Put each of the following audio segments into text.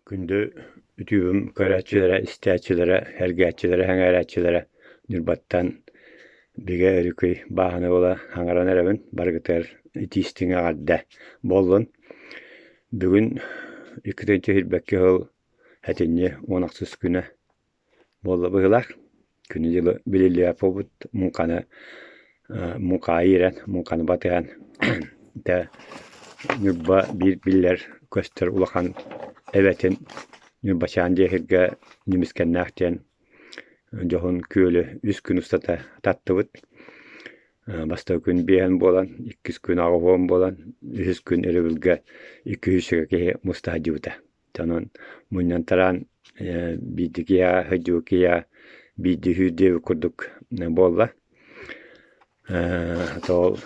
Күндү үтүөм көрөөччүлэрэ, истээччилэрэ, эргээччилэрэ, сэҥээрээччилэрэ Ньурбаттан Бигэ Өрүкүй бааһына буола хаҥаран эрэбин. Барыгытыгар итии-истиҥ эҕэрдэ буоллун. Бүгүн 2 сүүрбэккэ сыл сэтинньи 18 күнэ буолла быһыылаах. Күнү-дьылы билиллибэт буолбут муҥханы муҥхаҕа иирэн, муҥханы батыһан дэ Ньурба биир биллэр көстөр улахан эбэтин Ньурбачаан диэхиргэ Ньимискэннээх диэн дьоһун күөлү үс күн устата таттыбыт. Бастакы күн биэһэн буолан, иккис күн аҕыһуон буолан, үһүс күн өрөбүлгэ 200 киһи муста сылдьыбыта. Онон мунньан тараан биирдии киһиэхэ сылдьыбыт киһиэхэ биирдии үһүү диэбит курдук буолла. Ол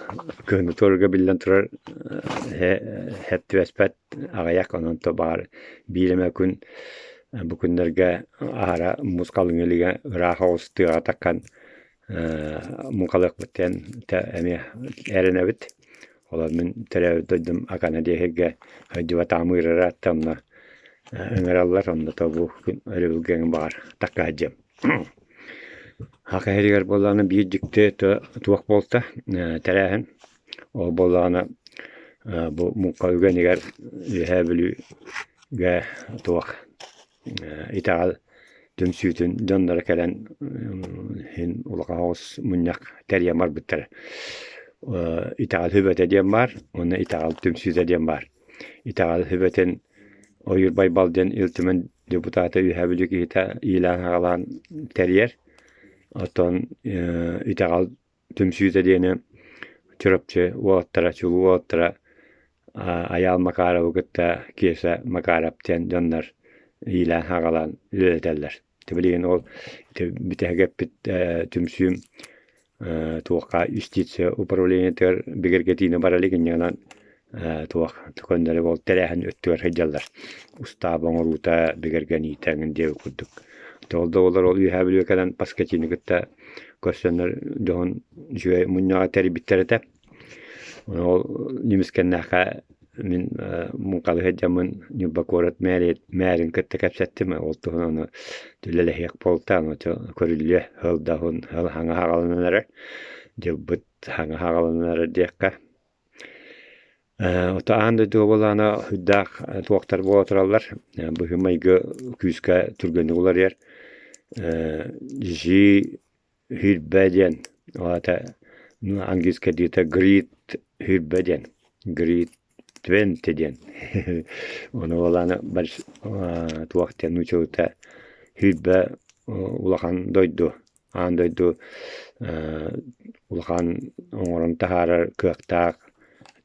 кыһыҥҥы туорга биллэн турар эһэ түбэспэт аҕыйах, онон то баҕар биир эмэ күн бу күннэргэ аһара муус халыҥ илигэ ыраах оҕус тыаҕа таххан муҥхалыахпыт диэн эмиэ эрэнэбит. Олор мин төрөөбүт дойдум Акана диэһиргэ сылдьыбат аамыырара онно ыҥыраллар, онно то бу күн өрөбүлгэ баҕар такка сылдьыам. Саха сиригэр буоллаҕына биир дьикти туох буолта тэрээһин. Ол буоллаҕына бу муҥха үгэнигэр Үөһээ Бүлүүгэ туох итэҕэл түмсүүтүн дьонноро кэлэн иһин улахан оҕус мунньах тэрийэн барбыттара. Итэҕэл сүбэтэ диэн баар уонна итэҕэл түмсүүтэ диэн баар. Итэҕэл сүбэтин Ойуур Байбал диэн Ил Түмэн депутата Үөһээ Бүлүү киһитэ иилээн-аҕалаан тэрийэр. Оттон итэҕэл түмсүүтэ диэни Чурапчы уолаттара, чулуу уолаттара Айаал Макаровы кытта Кеша Макаров диэн дьоннор иилээн-аҕалаан үлэлэтэллэр. Билигин ол бүтэһик эппит түмсүүм туохха юстиция управлениетыгар бигэргэтиини бара илик инньэ туох көннөрү ол тэрээһин өттүгэр сылдьаллар. Устаап оҥоруута, бигэргэниитэ эҥин диэбит курдук. Ол да буоллар ол Үөһээ Бүлүү кэлэн Паскачины кытта көрсөннөр дьоһун үчүгэй мунньаҕы тэрийбиттэр этэ. Ол Ньимискэннээххэ мин муҥхалыы сылдьаммын Ньурба куорат мээрин кытта кэпсэттим. Ол туһунан ону үлэлэһиэх буолта, ону көрүллүө сыл да уһун сыл хаҥа хаҕаланан эрэр, дьылбыт хаҥа хаҕаланан эрэр диэххэ. Ото аан дойдуга буоллаҕына сүрдээх туохтар буола тураллар, быһыы-майгы күүскэ түргэнник уларыйар. Жи Хүрбэ диэн, ол аата английскайдыыта greed хүрбэ диэн, greed twenty диэн. Ону буоллаҕына туох диэн нууччалыыта хүрбэ улахан дойду, аан дойду улахан оҥорон таһаарар кыахтаах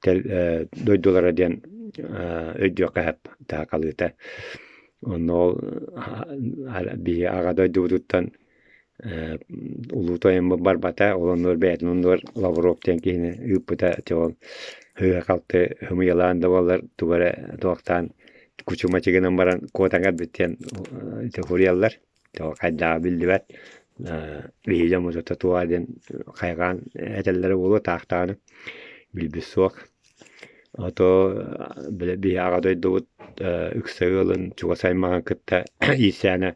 дойдулара диэн өйдүөххэ сөп таһаакалыыта. Онно ол биһиги аҕа дойдубутуттан Улуу тойоммут барбата, ол оннугар бэйэтин оннугар Лавров диэн киһини ыыппыта, дьэ ол сыыһа-халты ымыйалаан да буоллар тугу эрэ туохтаан кучу-мачы гынан баран куотан кэлбит диэн ити суруйаллар. Ол хайдаҕа биллибэт. Биһиги дьоммут туоҕа диэн хайҕаан этэллэрэ буолуо таах даҕаны билбит суох. Ото били биһи аҕа дойдубут үксэ ыалын чугас аймаҕын кытта иирсээнэ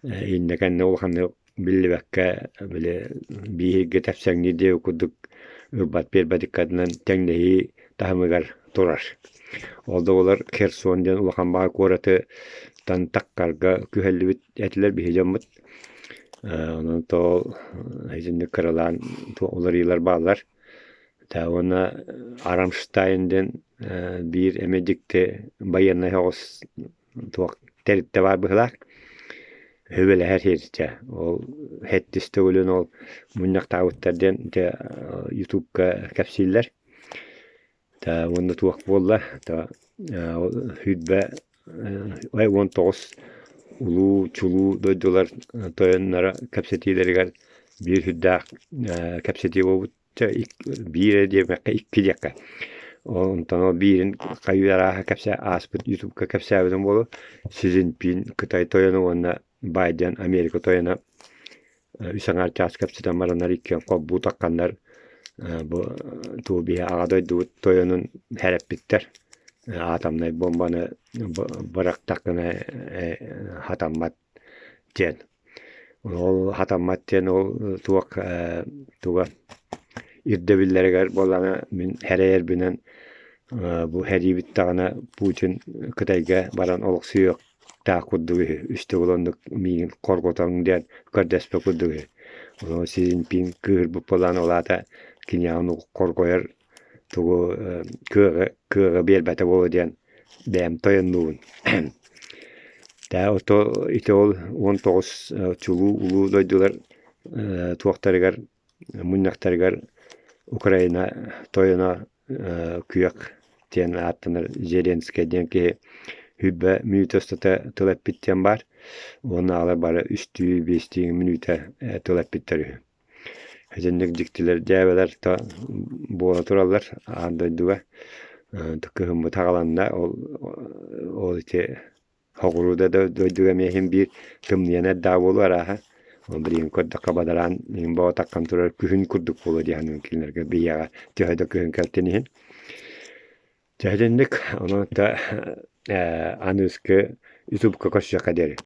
иннэ-кэннэ улаханнык биллибэккэ били бииргэ тэпсэҥниир диэбит курдук ылбат биэрбэт ыккардынан тэҥнэһии таһымыгар турар. Ол да буоллар Херсон диэн улахан баҕа куораты тан таккарга күһэллибит этилэр биһи дьоммут. Онон то итинник кыралаан уларыйыылар бааллар. Уонна Рамштайн диэн биир эмэ дьикти байыаннай соҕус туох тэрилтэ баар быһыылаах. Сүбэлэһэр сирчэ. Ол сэттис төгүлүн ол мунньахтаабыттар диэн ити ютубка кэпсииллэр. Уонна туох буолла 19 улуу чулуу дойдулар тойонноро кэпсэтиилэригэр биир сүрдээх кэпсэтии буолбут. Биир эрэ диэбэккэ икки диэххэ. Онтон ол биирин хайыы арааһа кэпсээ ааспыт ютубка кэпсээбитим буолуо. Си Цзиньпин Кытай тойоно уонна Байден Америка тойоно үс аҥаар чаас кэпсэтэн бараннар иккиэн холбуу тахханнар бу тугу биһи аҕа дойдубут тойонун сэрэппиттэр. Атомнай буомбаны бырахтаххына хатаммат диэн. Ол хатаммат диэн ол туох туга ирдэбиллэригэр буоллаҕына мин сэрэйэрбинэн бу сэриибит даҕаны Путин Кытайга баран олохсуйуохтаах курдук үһү. Үс төгүл оннук миигин хоргутан диэн көрдөспүт курдук үһү. Ону Си Цзиньпин кыыһырбыт буоллаҕына ол аата киниэхэ ону хоргойор тугу кыаҕы биэрбэтэ буолуо диэн бэйэм тойоннуубун. Даа ото ити ол 19 чулуу улуу дойдулар туохтарыгар мунньахтарыгар Украина тойоно Күөх диэн ааттанар Зеленскэй диэн киһи 20 мүнүүтэ устата тыл эппит диэн баар. Уонна аҕалар бары үстүү-биэстии мүнүүтэ тыл эппиттэр үһү. Итинник дьиктилэр дьээбэлэр буола тураллар аан дойдуга. Кыһыммыт аҕаланна ол ол ити соҕуруу да дойдуга эмиэ иһин биир тымныйан эрдэҕэ буолуо арааһа. Ол билигин көрдөххө бадараан иһин боотаххан турар күһүн курдук буолуо дии саныыбын кинилэргэ биһиэхэ төһө да күһүн кэлтин иһин. Дьэ итинник онон аныгыскы ютубка көрсүөххэ диэри.